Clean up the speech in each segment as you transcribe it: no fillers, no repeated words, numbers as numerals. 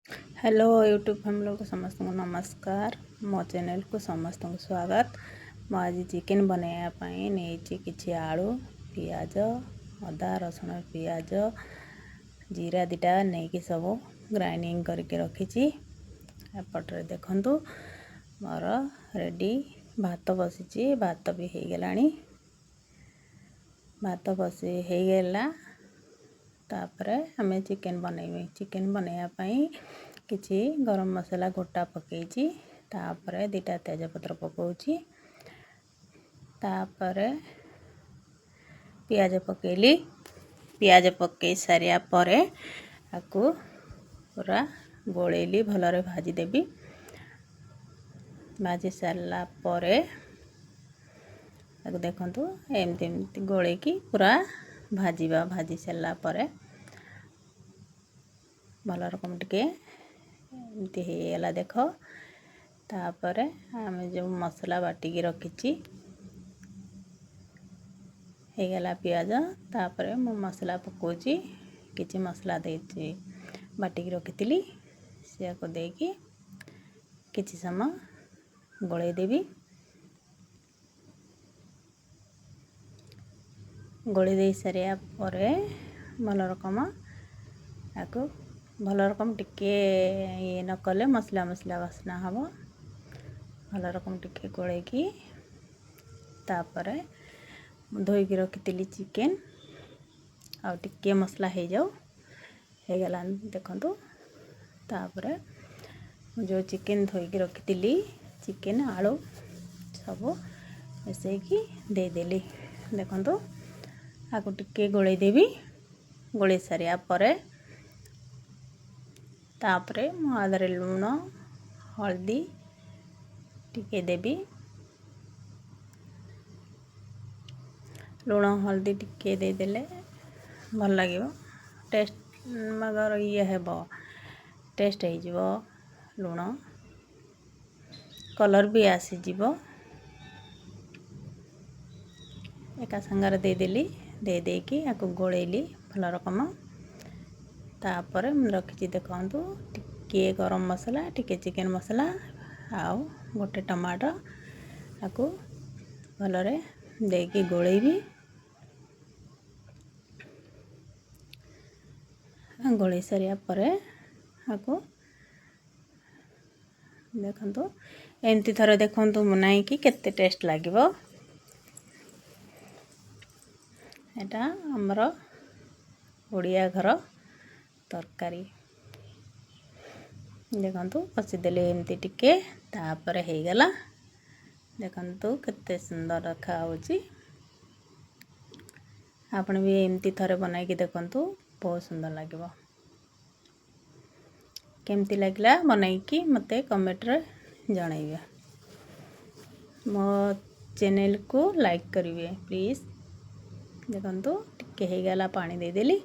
Hello YouTube ଫ୍ୟାମିଲିକୁ ସମସ୍ତଙ୍କୁ ନମସ୍କାର। ମୋ ଚ୍ୟାନେଲ୍କୁ ସମସ୍ତଙ୍କୁ ସ୍ୱାଗତ। ମୁଁ ଆଜି ଚିକେନ୍ ବନେଇବା ପାଇଁ ନେଇଛି କିଛି ଆଳୁ, ପିଆଜ, ଅଦା, ରସୁଣ, ପିଆଜ, ଜିରା 2ଟା ନେଇକି ସବୁ ଗ୍ରାଇଣ୍ଡିଙ୍ଗ କରିକି ରଖିଛି। ଏପଟରେ ଦେଖନ୍ତୁ, ମୋର ରେଡ଼ି ଭାତ ବସିଛି। ଭାତ ବି ହେଇଗଲାଣି। ଭାତ ବସି ହେଇଗଲା, ତାପରେ ଆମେ ଚିକେନ୍ ବନେଇବେ। ଚିକେନ୍ ବନେଇବା ପାଇଁ କିଛି ଗରମ ମସଲା ଗୋଟା ପକେଇଛି। ତାପରେ 2ଟା ତେଜପତ୍ର ପକାଉଛି। ତାପରେ ପିଆଜ ପକେଇଲି। ପିଆଜ ପକେଇ ସାରିବା ପରେ ତାକୁ ପୁରା ଗୋଳେଇଲି, ଭଲରେ ଭାଜିଦେବି। ଭାଜି ସାରିଲା ପରେ ତାକୁ ଦେଖନ୍ତୁ, ଏମିତି ଏମିତି ଗୋଳେଇକି ପୁରା ଭାଜିବା। ଭାଜି ସାରିଲା ପରେ ଭଲ ରକମ ଟିକେ ଏମିତି ହେଇଗଲା ଦେଖ। ତାପରେ ଆମେ ଯେଉଁ ମସଲା ବାଟିକି ରଖିଛି, ହେଇଗଲା ପିଆଜ। ତାପରେ ମୁଁ ମସଲା ପକାଉଛି। କିଛି ମସଲା ଦେଇଛି, ବାଟିକି ରଖିଥିଲି, ସେୟାକୁ ଦେଇକି କିଛି ସମୟ ଗୋଳେଇ ଦେବି। ଗୋଳେଇ ଦେଇ ସାରିବା ପରେ ଭଲ ରକମ ତାକୁ ଭଲ ରକମ ଟିକେ ଇଏ ନ କଲେ ମସଲା ମସଲା ବାସ୍ନା ହେବ। ଭଲ ରକମ ଟିକେ ଗୋଳେଇକି ତାପରେ ମୁଁ ଧୋଇକି ରଖିଥିଲି ଚିକେନ୍। ଆଉ ଟିକିଏ ମସଲା ହେଇଯାଉ। ହେଇଗଲାଣି ଦେଖନ୍ତୁ। ତାପରେ ମୁଁ ଯେଉଁ ଚିକେନ୍ ଧୋଇକି ରଖିଥିଲି, ଚିକେନ୍ ଆଳୁ ସବୁ ମିଶାଇକି ଦେଇଦେଲି। ଦେଖନ୍ତୁ, ଆକୁ ଟିକେ ଗୋଳେଇ ଦେବି। ଗୋଳେଇ ସାରିବା ପରେ ତାପରେ ମୁଁ ଆଦେହରେ ଲୁଣ, ହଳଦୀ ଟିକେ ଦେବି। ଲୁଣ ହଳଦୀ ଟିକେ ଦେଇଦେଲେ ଭଲ ଲାଗିବ, ଟେଷ୍ଟ ମଗର ଇଏ ହେବ, ଟେଷ୍ଟ ହେଇଯିବ, ଲୁଣ କଲର୍ ବି ଆସିଯିବ। ଏକା ସାଙ୍ଗରେ ଦେଇଦେଲି। ଦେଇ ଦେଇକି ଆକୁ ଗୋଳେଇଲି ଭଲ ରକମ। ତାପରେ ମୁଁ ରଖିଛି ଦେଖନ୍ତୁ, ଟିକିଏ ଗରମ ମସଲା, ଟିକେ ଚିକେନ୍ ମସଲା ଆଉ ଗୋଟେ ଟମାଟୋ। ଆକୁ ଭଲରେ ଦେଇକି ଗୋଳେଇବି। ଗୋଳେଇ ସାରିବା ପରେ ଆକୁ ଦେଖନ୍ତୁ, ଏମିତି ଥରେ ଦେଖନ୍ତୁ ବନାଇକି, କେତେ ଟେଷ୍ଟ ଲାଗିବ। ଏଇଟା ଆମର ଓଡ଼ିଆ ଘର ତରକାରୀ। ଦେଖନ୍ତୁ, କଷିଦେଲି ଏମିତି ଟିକେ, ତାପରେ ହେଇଗଲା। ଦେଖନ୍ତୁ, କେତେ ସୁନ୍ଦର ଦେଖାହେଉଛି। ଆପଣ ବି ଏମିତି ଥରେ ବନାଇକି ଦେଖନ୍ତୁ, ବହୁତ ସୁନ୍ଦର ଲାଗିବ। କେମିତି ଲାଗିଲା ବନାଇକି ମୋତେ କମେଣ୍ଟରେ ଜଣାଇବେ। ମୋ ଚ୍ୟାନେଲକୁ ଲାଇକ୍ କରିବେ ପ୍ଲିଜ୍। ଦେଖନ୍ତୁ, ଟିକେ ହେଇଗଲା, ପାଣି ଦେଇଦେଲି।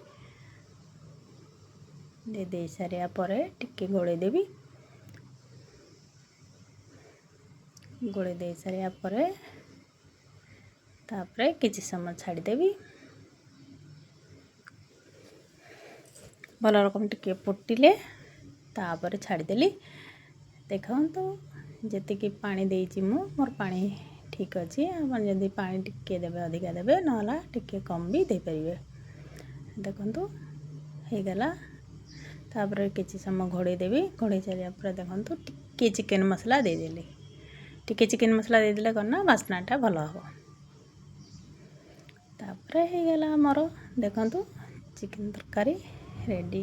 ଦେଇ ଦେଇ ସାରିବା ପରେ ଟିକେ ଗୋଳେଇ ଦେବି। ଗୋଳେଇ ଦେଇ ସାରିବା ପରେ ତାପରେ କିଛି ସମୟ ଛାଡ଼ିଦେବି। ଭଲ ରକମ ଟିକେ ଫୁଟିଲେ ତାପରେ ଛାଡ଼ିଦେଲି। ଦେଖନ୍ତୁ, ଯେତିକି ପାଣି ଦେଇଛି ମୁଁ, ମୋର ପାଣି ଠିକ୍ ଅଛି। ଆପଣ ଯଦି ପାଣି ଟିକେ ଦେବେ, ଅଧିକା ଦେବେ, ନହେଲେ ଟିକେ କମ୍ ବି ଦେଇପାରିବେ। ଦେଖନ୍ତୁ, ହେଇଗଲା। ତାପରେ କିଛି ସମୟ ଘୋଡ଼େଇ ଦେବି। ଘୋଡ଼େଇ ସାରିବା ପରେ ଦେଖନ୍ତୁ, ଟିକେ ଚିକେନ୍ ମସଲା ଦେଇଦେଲି। ଟିକେ ଚିକେନ୍ ମସଲା ଦେଇଦେଲେ କ'ଣ ନା ବାସ୍ନାଟା ଭଲ ହେବ। ତାପରେ ହେଇଗଲା ଆମର, ଦେଖନ୍ତୁ, ଚିକେନ୍ ତରକାରୀ ରେଡ଼ି।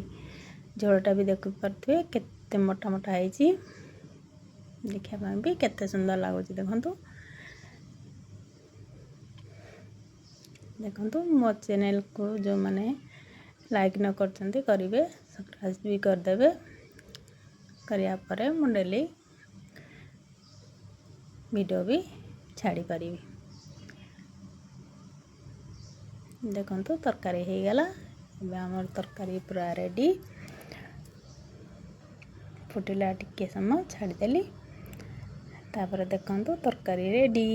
ଝୋଳଟା ବି ଦେଖିପାରୁଥିବେ, କେତେ ମୋଟା ମୋଟା ହେଇଛି। ଦେଖିବା ପାଇଁ ବି କେତେ ସୁନ୍ଦର ଲାଗୁଛି। ଦେଖନ୍ତୁ, ଦେଖନ୍ତୁ, ମୋ ଚ୍ୟାନେଲ୍କୁ ଯେଉଁମାନେ ଲାଇକ୍ ନ କରିଛନ୍ତି, କରିବେ, ସବସ୍କ୍ରାଇବ୍ ବି କରିଦେବେ। କରିବା ପରେ ମୁଁ ଡେଲି ଭିଡ଼ିଓ ବି ଛାଡ଼ିପାରିବି। ଦେଖନ୍ତୁ, ତରକାରୀ ହେଇଗଲା। ଏବେ ଆମର ତରକାରୀ ପୁରା ରେଡ଼ି। ଫୁଟିଲା, ଟିକେ ସମୟ ଛାଡ଼ିଦେଲି। ତାପରେ ଦେଖନ୍ତୁ, ତରକାରୀ ରେଡ଼ି।